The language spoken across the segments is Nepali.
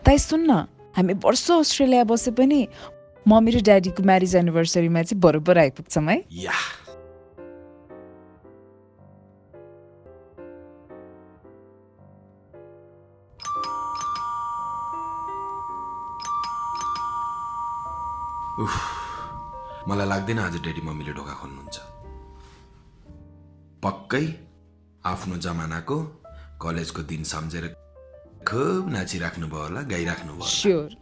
ताई सुन्न हामी वर्षौं अस्ट्रेलिया बसे पनि मम्मी र ड्याडीको म्यारेज एनिभर्सरीमा चाहिँ बरोबर आइपुग्छौँ है या मलाई लाग्दैन आज ड्याडी मम्मीले ढोका खोल्नुहुन्छ पक्कै आफ्नो जमानाको कलेजको दिन सम्झेर खूब नाचिराख्नु भयो होला गाइराख्नु भयो sure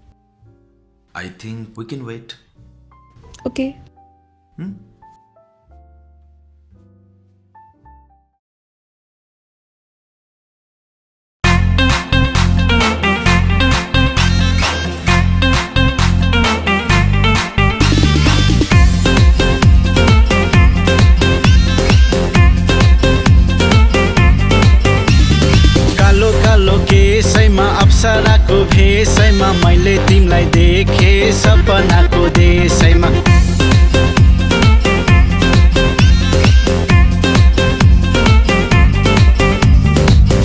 I think we can wait okay अप्सराको भेषैमा मैले तिमीलाई देखे सपनाको देशैमा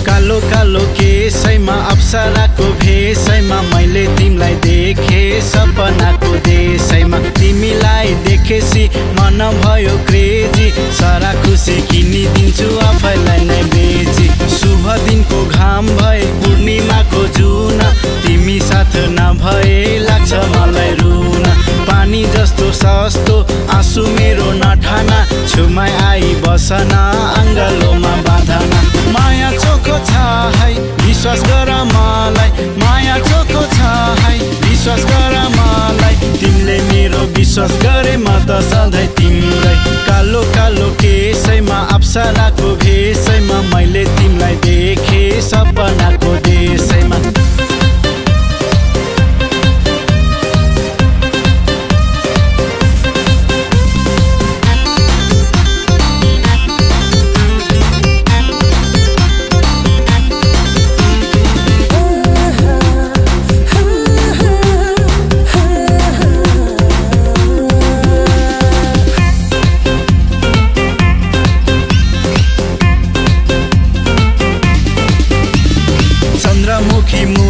कालो कालो केसैमा अप्सराको भेषैमा मैले तिमीलाई देखे सपनाको देशैमा तिमीलाई देखेसी मन भयो क्रेजी सारा खुसी किनिदिन्छु आफैलाई नै बेची शुभ दिनको घाम भए पूर्णिमाको जुन तिमी साथ नभए लाग्छ मलाई रुन पानी जस्तो सस्तो आँसु मेरो नठाना छुमा आई बसन अङ्गलोमा बाँधना माया चोखो छ है विश्वास गर मलाई माया चोखो छ है विश्वास गर मलाई तिमीले मेरो विश्वास गरे म त सधैँ तिमीलाई कालो कालो केसैमा अप्सराको भेषैमा मैले तिमीलाई देखे सपनाको देशैमा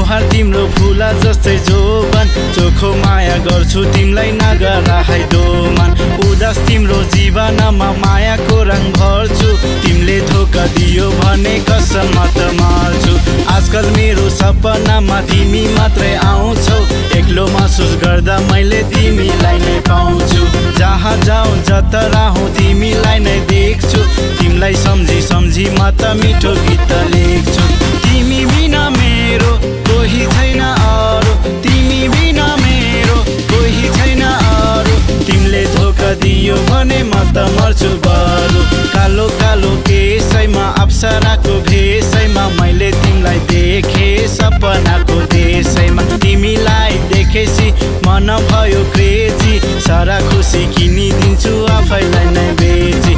मुहार तिम्रो फुला जस्तै जोबन चोखो माया गर्छु तिमीलाई नगर है दोमान उदास तिम्रो जीवनमा मायाको रङ भर्छु तिमीले धोका दियो भने कसम त मार्छु आजकल मेरो सपनामा तिमी मात्रै आउँछौ एक्लो महसुस गर्दा मैले तिमीलाई नै पाउँछु जहाँ जाउँ जतरा हुँ तिमीलाई नै देख्छु तिमीलाई सम्झी सम्झी म त मिठो गीत लेख्छु तिमी बिना मेरो कोही छैन अरू तिमी बिना मेरो कोही छैन अरू तिमीले धोका दियो भने म त मर्छु बरु कालो कालो केसैमा अप्सराको भेषैमा मैले तिमीलाई देखे सपनाको देशैमा तिमीलाई देखेसी मन भयो क्रेजी सारा खुसी किनिदिन्छु आफैलाई नै बेची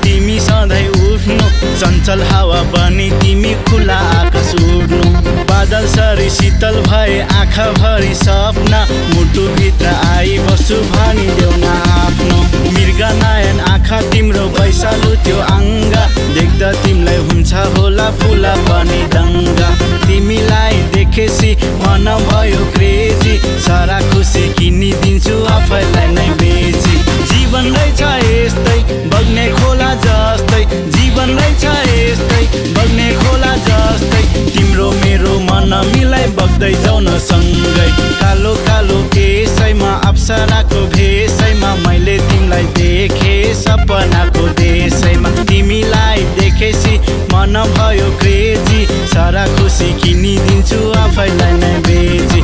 तिमी सधैँ उठ्नु चञ्चल हावा बनी तिमी खुला आकाश उड्नु बादल सरी शीतल भए आँखा भरि सपना मुटुभित्र आई बस्छु भनी देउन आफ्नो मृगा नयन आँखा तिम्रो बैसालु त्यो अङ्ग देख्दा तिमीलाई हुन्छ होला फुला पनि दङ्गा तिमीलाई देखेसी मन भयो क्रेजी सारा खुसी किनिदिन्छु आफैलाई नै बेची जीवन रहेछ यस्तै बग्ने खोला जस्तै जीवन रहेछ यस्तै बग्ने खोला जस्तै तिम्रो मेरो मन मिलाई बग्दै जाउँ न सँगै कालो कालो केसैमा अप्सराको भेषैमा मैले तिमीलाई देखे सपनाको देशैमा तिमीलाई देखेसी मन भयो क्रेजी सारा खुसी किनिदिन्छु आफैलाई नै बेची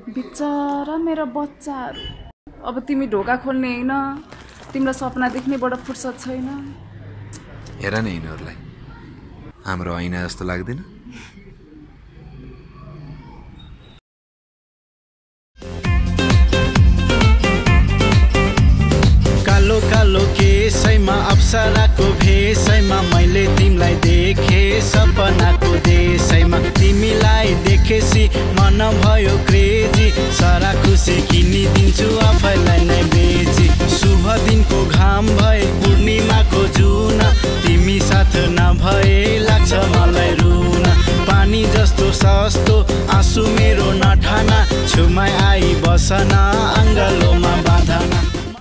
बिचारा मेरो बच्चाहरू अब तिमी ढोका खोल्ने होइन तिमीलाई सपना देख्नेबाट फुर्सद छैन हेर न यिनीहरूलाई हाम्रो ऐना जस्तो लाग्दैन कालो कालो केसैमा अप्सराको भेषैमा मैले तिमीलाई देखे सपनाको देशैमा तिमीलाई देखेसी मन भयो क्रेजी सारा खुसी किनिदिन्छु आफैलाई नै बेची शुभ दिनको घाम भए पूर्णिमाको जुन तिमी साथ नभए लाग्छ मलाई रुन पानी जस्तो सस्तो आँसु मेरो नठाना छुमा आई बसन अङ्गालोमा